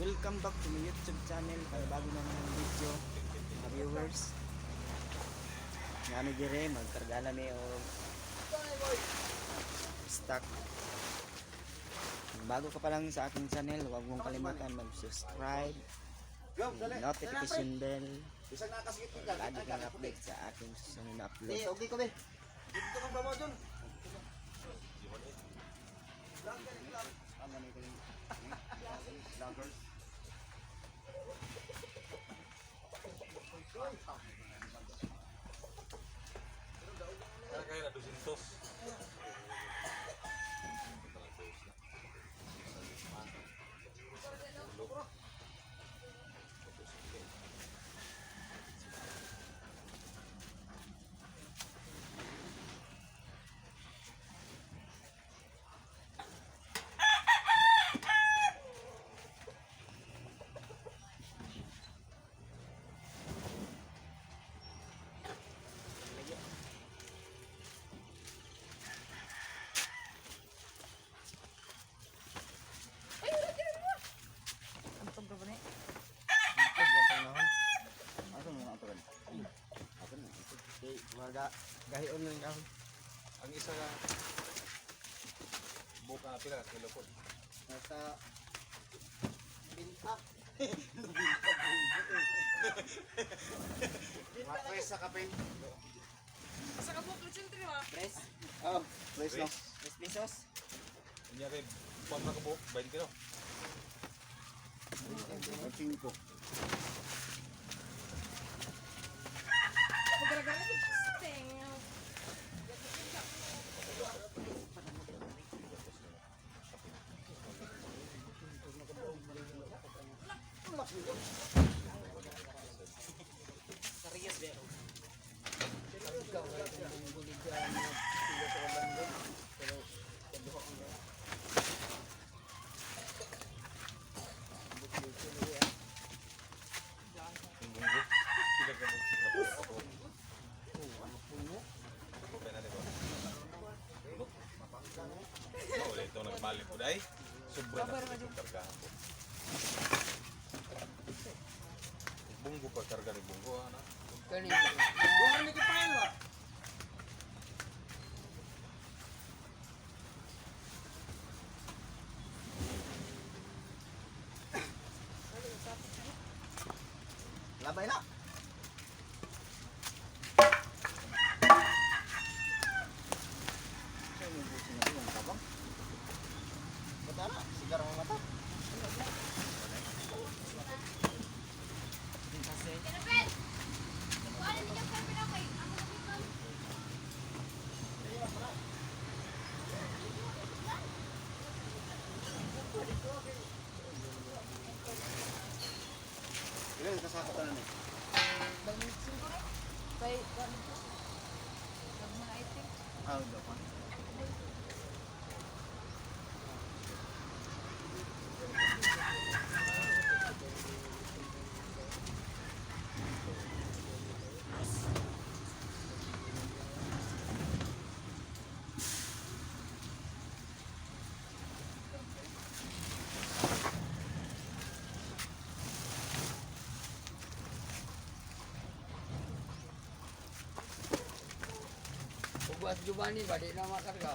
Welcome back to my YouTube channel. Bago na naman video, mga viewers. Nami dire magkarga na mi og stock. Kung bago ka pa lang sa aking channel, huwag mong kalimutan mag-subscribe, Go, dali. notification bell, Bisag nakasigit ka. lagi kang update sa aking susunod na upload. Eh, okay ko be. Dito kang babaw dun. Vloggers. Kaya na 200. Antog ka ba ni? Asa mo ang tugan? Asa mo? Okay, waga gahion lang kahoy. Ang isa ka buka na pila kilo po. Nasa binta. Mga sa kape. Sa kabuk, lutsin ba? Tres, Oh, please no. 3 pesos. Unya kay buwan na kabuok 20 kilo. Cinco. Magaragara sa sting. Sariyas bero. Yung bunggo. Pila ka buok. Puno. na diba? Puno. No, ulit ito nagbalik po dai. Sobra na sa kargahan po. Bunggo pa karga ni bunggo ana. Bukan ni kipain ba? Labay na. Saan yung busin natin yung kabang? Mata na, sigar ang mata. Kasi Kenneth! Kuha ninyo pero kay ako na. Ilan kasakot na ni? Kay, ano po? Nagmana, I think. Ah, wala pa. Ubat Giovanni ba di na makarga?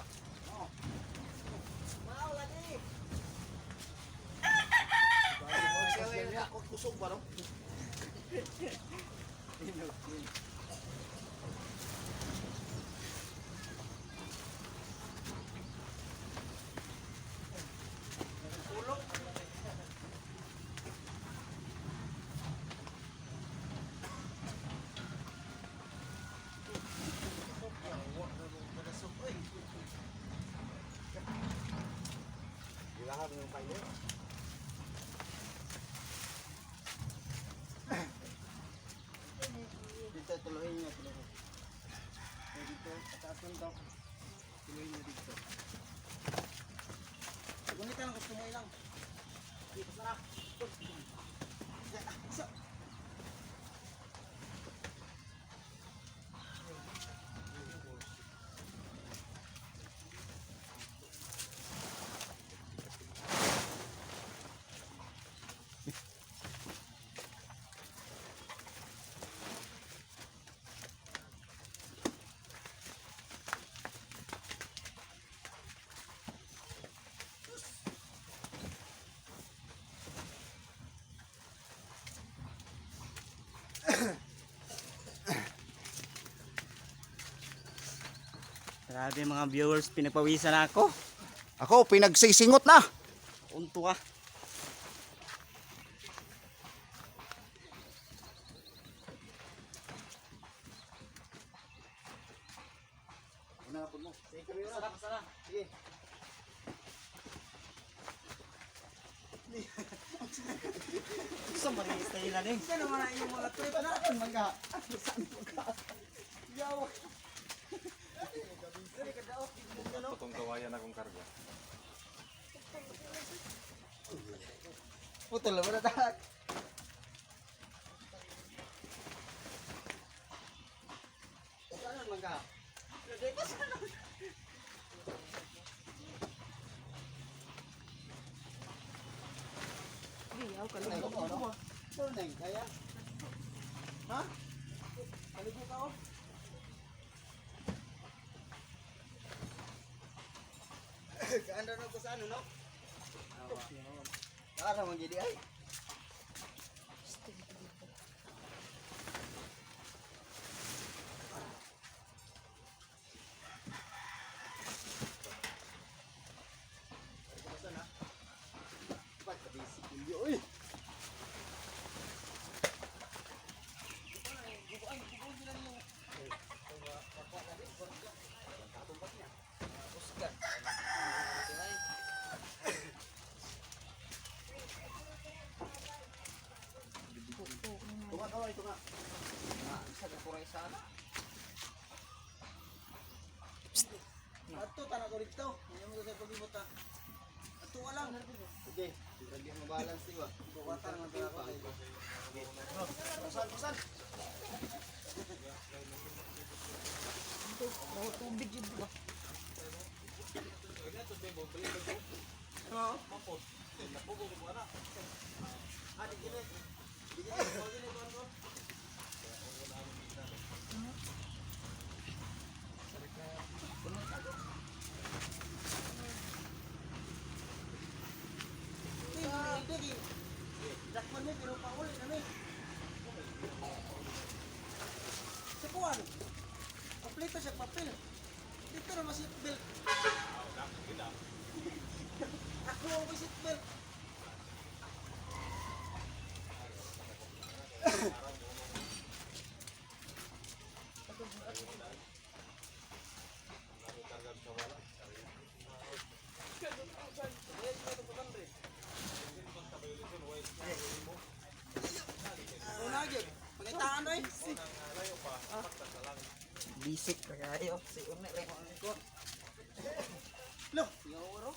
Mau lagi. Kusog ba no? Gilahap yung kayo. Dito, tuloyin niya, tuloyin. Eh, dito, pataas lang to. Tuloyin niya dito. Gunita lang, gusto mo ilang. Dito, sarap. Isa. Grabe mga viewers, pinagpawisan na ako. Ako, pinagsisingot na. Unto ka. Una po mo. Sige, kami una. Sige. Sa mga style na din. Isa naman ang iyong mga trip na. Mga. Saan mo ka? Yawa. Totong kawayan akong karga. Putol na tak. Saan man ka? Diyaw ka Ay, lang. ano? Saan kaya? Ha? Kaligo ka oh. Kaanda na ko sa ano no? Para man gidi ay. Pagka-basic yun, uy. Tunga ka, oy, tunga. Sa kuray sana. Ato, tana ko rito. Hindi mo sa pagbibot ha. Ato ka lang. Sige, hindi mo balance di ba? Bukatan man tayo ako. Pusan, pusan. Tubig yun ba? Oo. Ah, di gini. Di gini, di gini, kuwan ko. Di, di, di. Dakman mi, pero pauli na mi. Sa kuwan. Kompleto siya papel. Dito na mas seatbelt. Ako ang may seatbelt. Una gyud. Pangitaan oy. Bisik ka kayo. Si Une rin ko. Lo, yoro.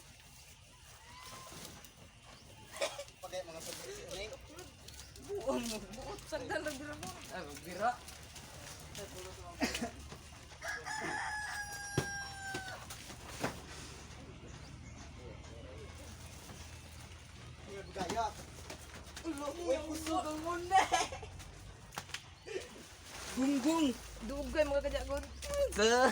Pagay mga sabay si Neng. Buong mo. Buot. Sagdan lang dira mo. Ah, bira. Gaya. Uy, puso kang muna. Gunggong. Dugay mga kajagon. Sa.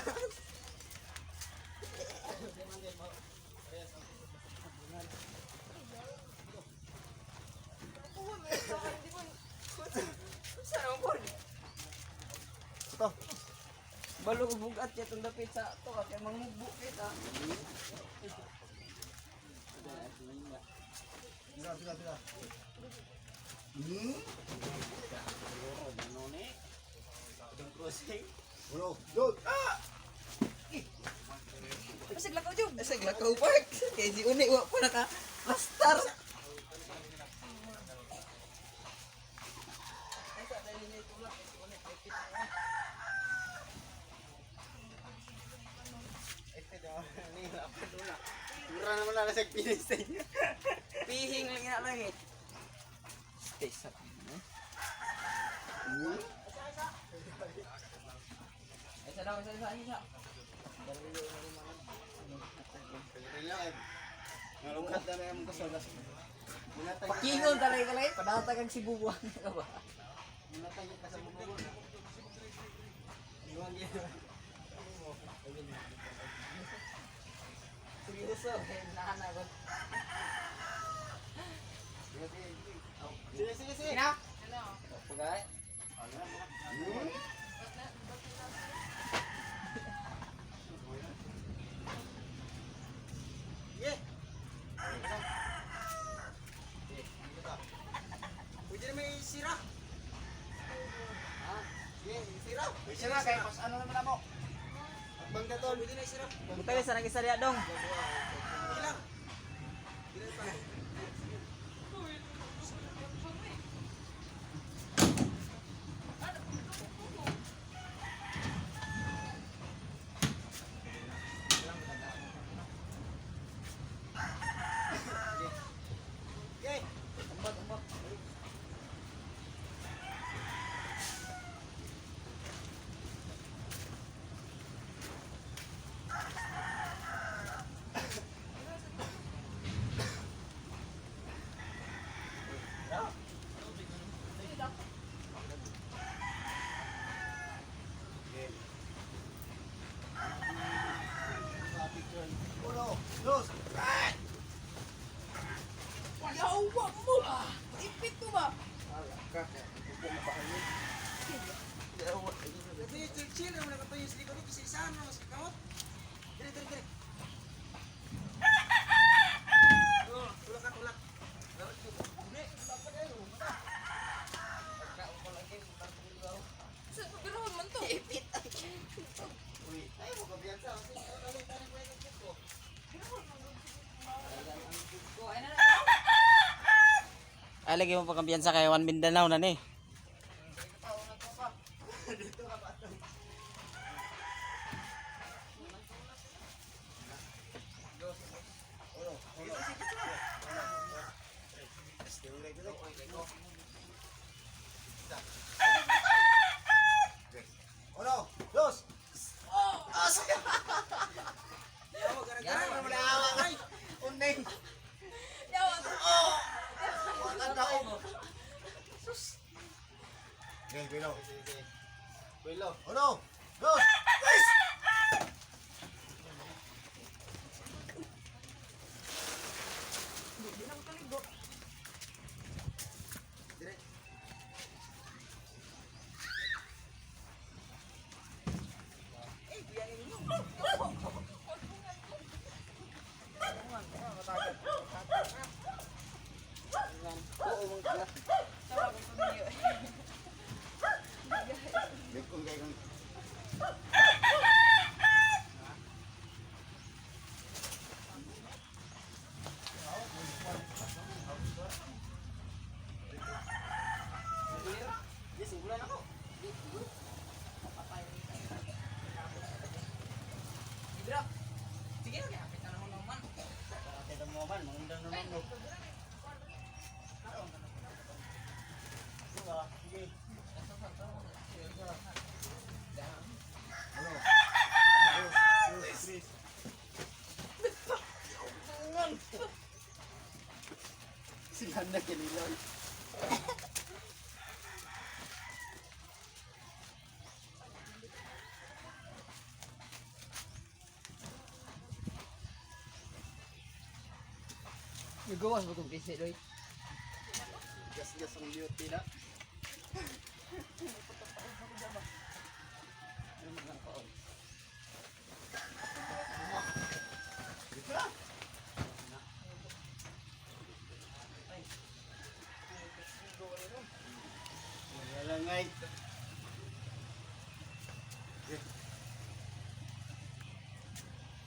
Saan mo? Ito. Balo ko bugat siya itong dapit sa to kay mangugbo kita. Tira, tira, tira. Uno, dos. Ah! Basig lakaw jud. Sa glakaw park. Kay si Une wa pa naka lastar. Ito daw, ni lapad una. Mura naman na sa pinis sa inyo. Pihing lang ina lang eh. Stay sa. Isa daw, isa, isa, isa. Nalungkat na lang ko sa gas. Pakingon talaga kalay, padatag ang sibubuan ka ba? Munatay ka sa bubugo. Iwang gina. Seryoso, eh, nana ko. Sige, sige, sige. Kina? Ano? Pagay. Hmm? Diretso na kay pas ano naman amo. Bang katol. Pwede na isira. Butang sa nang isa diha dong. Ilang. Okay. Ambag, ambag. Uno, dos. Yawa mo! Ipit mo ba? Kasi chill chill naman nakatayo sa likod kasi isa na mas kamot. Dire dire dire. Oh, tulak ka tulak. Sa pagbiruhon man to. Ipit. Uy, ay mo kabiyansa kasi ano tayo ko yung ko. Ay lagi mo pagkampiyansa kay One Mindanao na ni. Dito ka pa. Uno, dos. Oh! Yawa, Uning. Yawa. Wala daog. Sus. Okay, bilo. Bilo. Uno, dos, tres. Di na makaligo. Dire. Bigkong kay kang. Sige, okay. Apit na naman naman. Kita mo man, mangundang naman mo. Sige. Sila na kiniloy. Nagawas mo kong PC doy. Gas-gas ang beauty na. Wala ngay.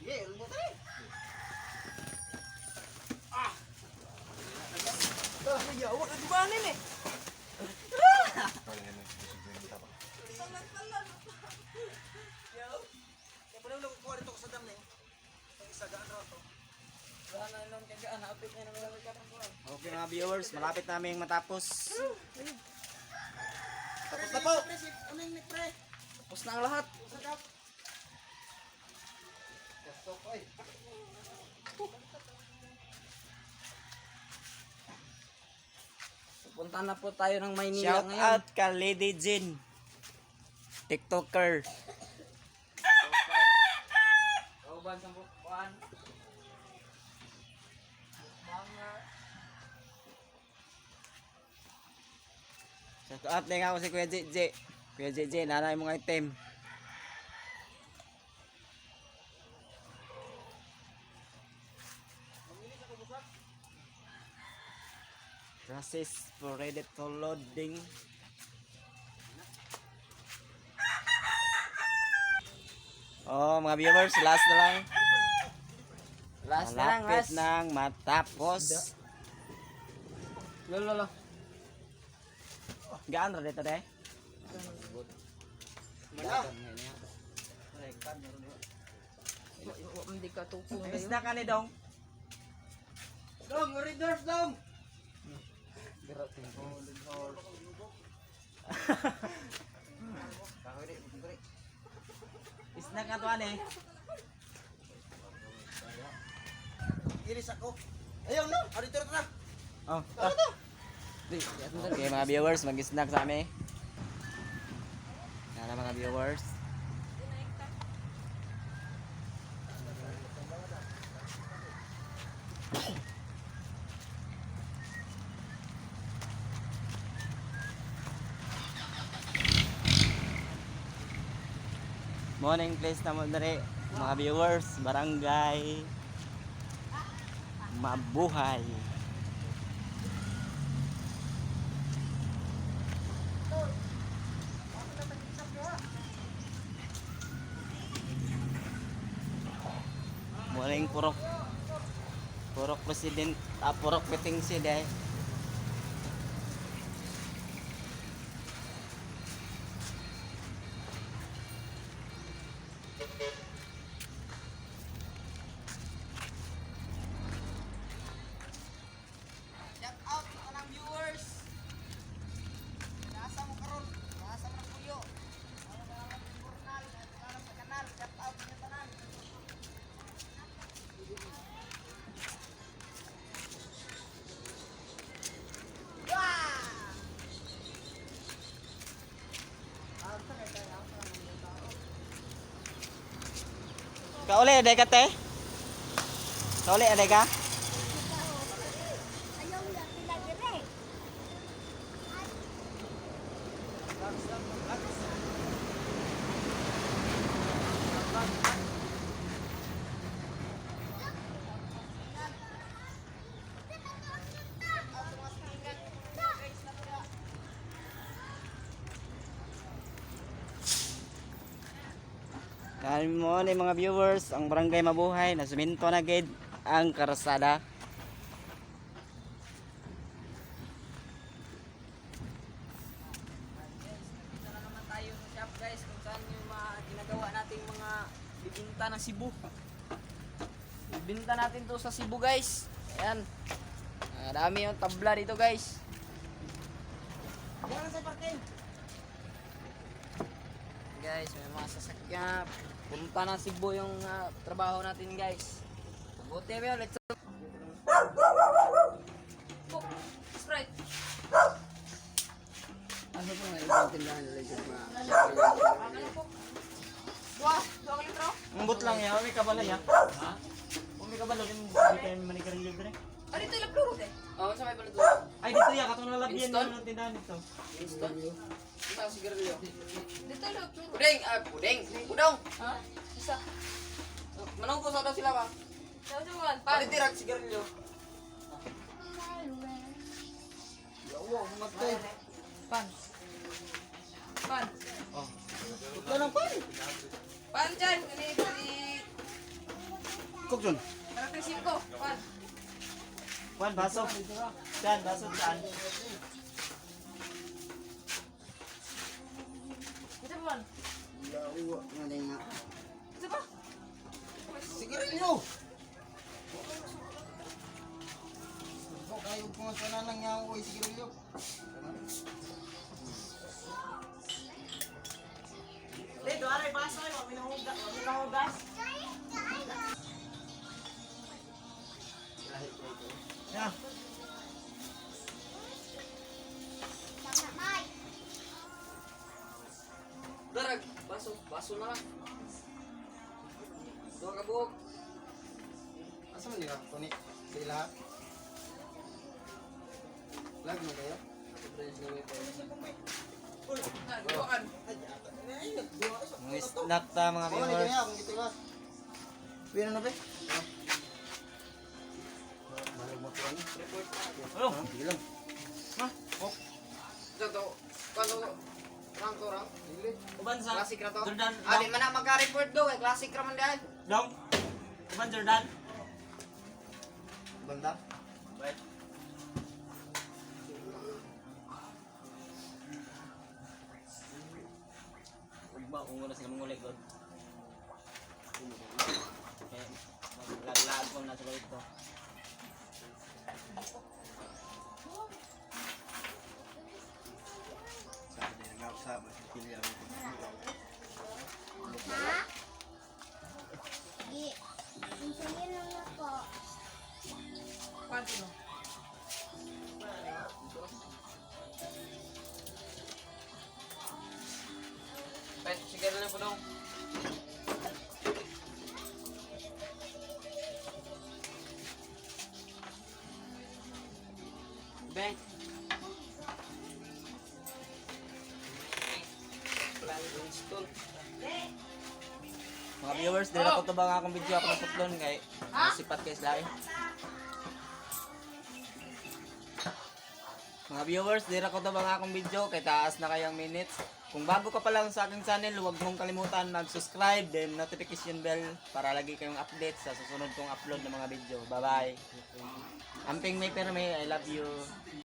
Sige, ano ba tayo? Yawa ka dubanin eh. Kaya na yung taba. Talan-talan. Kaya pala lang kukuha rito ko sa dam na eh. Ang isa gaan raw to. Wala na lang kagaan, apit na naman lang karon. Okay mga viewers, malapit namin matapos. Tapos na po! Pre, ano yung pre? Tapos na ang lahat. Sa dam. Pasok ay. Pupunta na po tayo ng Maynila Shout ngayon. out ka Lady Jin. TikToker. Kauban sa bukuan. Mga Shout out din ako si Kuya JJ. Kuya JJ, nanay mong item. Process for ready to loading. Oh, mga viewers, last na lang. Last na lang, Malapit last. nang matapos. Lolo, lolo. Gaan ra dito de. Mana? Hindi ka tukong kayo. Isda ka ni dong. Dong, readers dong. Isda ka to ane. Iris ako. Ayaw no, dito na. Oh. Okay mga viewers, mag-snack sa kami. Yan na mga viewers. Morning place na mo diri mga viewers, barangay Mabuhay. Morning purok. Purok president, purok piting si day. Shout out sa tanang viewers. Nasa mo karon, nasa mo ng puyo. Ano na lang journal, ano sa kanal, shout out sa tanan. Kauli aday ka te? Kauli aday ka? Ayaw lang sila dire. Kain mo ni mga viewers, ang barangay Mabuhay na suminto na gid ang karsada. Guys, nandito na naman tayo sa shop guys kung saan yung mga ginagawa nating mga bibinta ng Cebu. Bibinta natin to sa Cebu guys. Ayan. Ang dami yung tabla dito guys. Wala sa parking. Guys, may mga sasakyan. Punta ng Cebu yung trabaho natin guys. Buti ba yun? Let's Coke. Sprite. Asa pa nga ibang tindahan nila dyan mga. Ano po? Dua. Dua ka litro? Ambot lang ya, umi kabalo ya. Ha? Umi kabalo rin di kayo manigarilyo dire. Ah, dito ilang pluro de. Oh, sa may paluto. Ay dito ya katong lalabyan Winston? ng tindahan dito. Winston. Isa sigarilyo. Dito ilang pluro. Pudeng, pudeng. Pudong. Ha? Isa. Manong ko sa daw sila ba? Daw sa mga pan. Palitirag sigarilyo. Yawa, matay. Pan. Pan. Wala nang pan. Pan dyan. Gani, gani. Cook dun. Karakter 5. Pan. Juan baso. Jan baso jan. Isa pa pan. Yawa, nga nga. Isa pa. Sigarilyo. Ko kayo kung sa lang yawa oy sigarilyo. Dito aray baso ay wa minahugas, wa minahugas. Ya. May. Darag, baso, baso na lang. Dua ka buhok. Asa man nila kuni sa ilaha? Lag mo kayo? Na, dua kan. Mga snack ta mga Mga ni viewers. kanya kung gitiwas. Pino na be? Malag mo to ani. Ano? Sige lang. Ha? Ito, to. Kwanto to. Rang to rang. Dili. Uban sa Classic ra to. Jordan. Ah, di man na magka-report do kay classic ra man dai. Dong. Uban Jordan. Banda. Bye. Ugma kung wala sila mangulik god. Eh, laglag ko na sila dito. Ha? Gi. Insulin lang ako. Kwanto no? Pwede, sige na po dong. Bang. Mga viewers, dili na ko to ba nga akong video ako ng putlon kay sipat kay sila eh. Mga viewers, dili na ko to ba nga akong video kay taas na kayang minutes. Kung bago ka pa lang sa aking channel, huwag mong kalimutan mag-subscribe then notification bell para lagi kayong update sa susunod kong upload ng mga video. Bye-bye. Amping may perme, I love you.